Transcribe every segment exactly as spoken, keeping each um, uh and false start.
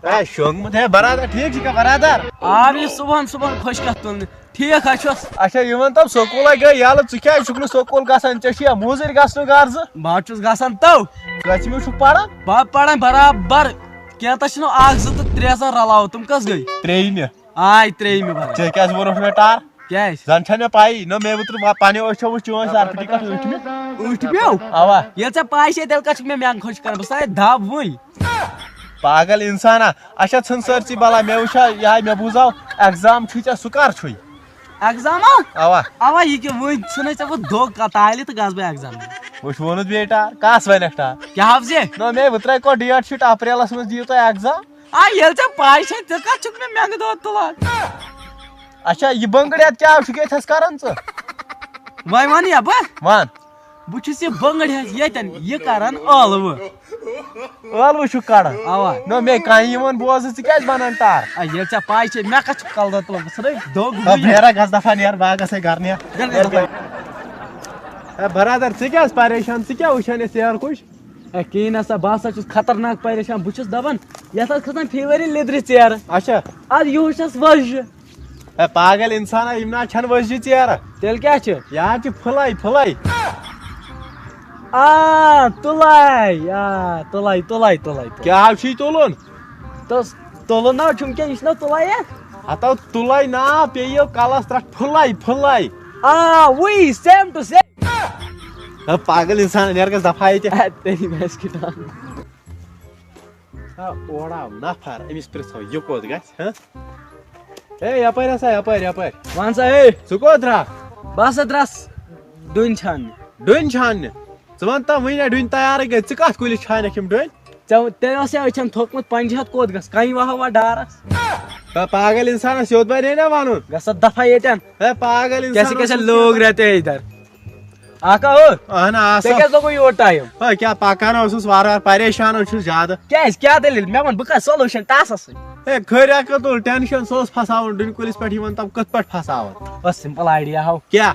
A شۄنٛگمُت ہے برادر، ٹھیٖک چھُکھا برادر؟ آو یہِ صُبحن صُبحن خۄش کَتھ تُلنہِ۔ ٹھیٖک حظ چھُس۔ اچھا، یہِ وَن تَم، سکوٗلَے گٔے یَلہٕ، ژٕ کیٛازِ چھُکھ نہٕ سکوٗل گژھان؟ ژےٚ چھُیا موٚزٕرۍ گژھنُک غرضہٕ؟ بہٕ حظ چھُس گژھان تو۔ کٔژمہِ چھُکھ پَران؟ بہٕ حظ پَران برابر۔ کینٛہہ تہٕ چھِنہٕ اَکھ، زٕ تہٕ ترٛےٚ زَن رَلاوو، تِم کٔژ گٔے؟ ترٛیٚیِمہِ۔ آے ترٛیٚیِمہِ برابر۔ ژےٚ کیٛازِ ووٚنُکھ مےٚ ٹار؟ کیٛازِ؟ زَن چھَنہٕ مےٚ پَیی، نہ مےٚ وُتر پَنٕنیو أچھو وٕچھ چٲنۍ سَرپھٕٹی کَتھ ٲٹھمہِ۔ ٲٹھمہِ؟ اَوا۔ ییٚلہِ ژےٚ پَے چھے، تیٚلہِ کَتھ چھُکھ مےٚ مٮ۪نٛگ خۄش کَران؟ بہٕ سا ہے دَب وٕنۍ۔ پاگل اِنسانا، اچھا ژھٕن سٲرسٕے بَلاے، مےٚ وٕچھا یِہوٚے، مےٚ بوٗزاو ایٚگزام چھُے ژےٚ، سُہ کَر چھُے؟ ایٚگزام ہا؟ اَوا۔ اَوا، یہِ کہِ وٕنۍ ژھٕنے ژےٚ بہٕ دھوکہٕ، تالہِ تہٕ گژھٕ بہٕ ایٚگزام دِنہِ۔ وٕچھ ووٚنُتھ بیٚیہِ ٹار، کَس وَنٮ۪کھ ٹار؟ کیٛاہ حافظے؟ نہ، مےٚ وٕترے کوٚت ڈیٹ شیٖٹ، اپریلَس منٛز دِیِو تُہۍ ایٚگزام۔ آ، ییٚلہِ ژےٚ پَے چھے، ژٕ کَتھ چھُکھ مےٚ مٮ۪نٛگہٕ دۄد تُلان؟ اچھا، یہِ بٔنٛگٕر یَتھ کیٛاہ چھُکھ ییٚتہِ حظ کَران ژٕ؟ وۄنۍ وَن یا بہٕ؟ وَن۔ بہٕ چھُس یہِ بٔنٛگٕر حظ ییٚتٮ۪ن یہِ کَران ٲلوٕ۔ ٲلوٕ چھُکھ کَڑان؟ اَوا۔ نہ، مےٚ کَنہِ یِوان بوزٕ، ژٕ کیٛازِ بَنان ٹار؟ آ، ییٚلہِ ژےٚ پَے چھے، مےٚ کَتھ چھُ کَلہٕ دۄد تُلان؟ بہٕ ژھٕنَے دۄگ آ، بُجہِ۔ نیرا گژھ دَفا، نیر، بہٕ ہا گژھے گَرٕ، نیر۔ گژھ، گژھ دَفا۔ ہے برادر، ژٕ کیٛاہ حظ پریشان؟ ژٕ کیٛاہ وٕچھان یہِ ژیر کُج؟ ہے، کِہیٖنۍ نہ سا، بہٕ ہسا چھُس خطرناک پریشان۔ بہٕ چھُس دَپان، یَتھ حظ کھٔژَن فیٖوَر یہِ لیٚدرِ ژیرٕ۔ اچھا۔ اَدٕ یِہُس چھَس وۄزجہِ۔ ہے پاگل اِنسانا، یِم نہ چھَنہٕ وۄزجہِ ژیرٕ۔ تیٚلہِ کیٛاہ چھِ؟ یہِ حظ چھِ پھٕلَے، پھٕلَے۔ آ، تُلَے، آ، تُلَے، تُلَے، تُلَے، تُلَے۔ کیٛاہ حظ چھُے تُلُن؟ تہٕ تُلُن نہ چھُم کینٛہہ، یہِ چھُنہ تُلَے اَتھ؟ ہتو تُلَے نا، پیٚیہِ کَلَس ترٛٹھ پھٕلَے، پھٕلَے۔ آ، وٕے، same to same۔ ہے پاگل اِنسان، نیر گژھ دفا ییٚتہِ۔ ہے، تیری بھینس کی ٹانگ۔ ہا، اورٕ آو نفر، أمِس پرٛژھو، یہِ کوٚت گژھِ، ہہ؟ ہے، یپٲرۍ ہسا، یپٲرۍ، یپٲرۍ۔ وَن سا، ہے۔ ژٕ کوٚت درٛاکھ؟ بہٕ ہسا درٛاس ڈوٗنۍ چھاننہِ۔ ڈوٗنۍ چھاننہِ؟ ژٕ وَن تہٕ وٕنۍ، ڈوٗنۍ تیارٕے گٔے، ژٕ کَتھ کُلِس چھانٮ۪کھ یِم ڈوٗنۍ؟ ژےٚ، تیٚلہِ ٲسے أچھن تھوٚکمُت پنجہِ ہَتھ، کوٚت گژھ؟ کَنہِ وَہو وَ ڈارَس۔ ہے پاگل اِنسانَس یوٚت بَنے نا وَنُن۔ گژھ سا دفا ییٚتٮ۪ن۔ ہے پاگل اِنسان کیسے کیسے اوسُس لوگ ژٕ۔ رہتے ہیں ادھر؟ آقا ہو، اہن آ، ژےٚ سا۔ کیٛازِ لوگُے یوٗت ٹایم؟ ہے کیٛاہ پَکان اوسُس وارٕ وارٕ، پریشان اوسُس زیادٕ۔ کیٛازِ؟ کیٛاہ دٔلیٖل؟ مےٚ وَن، بہٕ کَرٕ solution ٹاسَس سۭتۍ۔ ہے خٲریا کیٛاہ تُل ٹٮ۪نشَن، سُہ اوس پھساوُن ڈوٗنۍ کُلِس پٮ۪ٹھ، یہِ وَن تَم کِتھ پٲٹھۍ پھساوَن؟ بَس simple idea ہاو۔ کیٛاہ؟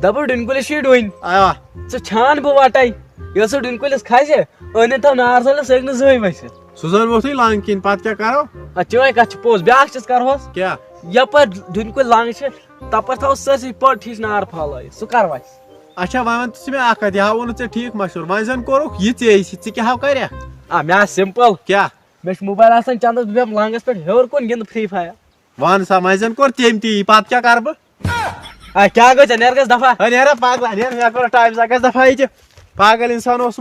دَپُس ڈوٗنۍ کُلِس چھُے ڈوٗنۍ۔ آ۔ ژٕ چھان بہٕ وَٹَے۔ ییٚلہِ سُہ ڈوٗنۍ کُلِس کھسہِ، أنِتھ تھاو نار زٲلِتھ، سُہ ہیٚکہِ نہٕ زٕہٕنۍ ؤسِتھ۔ سُہ زَن ووٚتھُے لنٛگ کِنۍ، پَتہٕ کیٛاہ کَرو؟ اَدٕ چٲنۍ کَتھ چھِ پوٚز، بیٛاکھ چیٖز کَرٕہوس۔ کیٛاہ؟ یَپٲرۍ ڈوٗنۍ کُلۍ لنٛگ چھِ، تَپٲرۍ تھاوو سٲرسٕے پٔٹ ہِش نار پھٲلٲیِتھ، سُہ کَر وَسہِ؟ اچھا، وۄنۍ وَن ژٕ مےٚ اَکھ کَتھ، یہِ ہا ووٚنُتھ ژےٚ ٹھیٖک مَشوَرٕ، وۄنۍ زَن کوٚرُکھ یہِ ژےٚ سۭتۍ، ژٕ کیٛاہ ہاو کَرٮ۪کھ؟ آ، مےٚ آ simple۔ کیٛاہ؟ مےٚ چھُ موبایِل آسان چَندَس، بہٕ بیٚہمہٕ لنٛگَس پٮ۪ٹھ ہیوٚر کُن گِنٛدٕ Free Fire۔ وَن سا، وۄنۍ زَن کوٚر تٔمۍ تی، پَتہٕ کیٛاہ کَرٕ بہٕ؟ آ، کیٛاہ گوٚو ژےٚ؟ نیر گژھ دفا۔ ہے نیرا پاگلا، نیر، مےٚ کوٚر ٹایم، ژٕ گژھ دفا ییٚتہِ۔ پاگل اِنسان اوس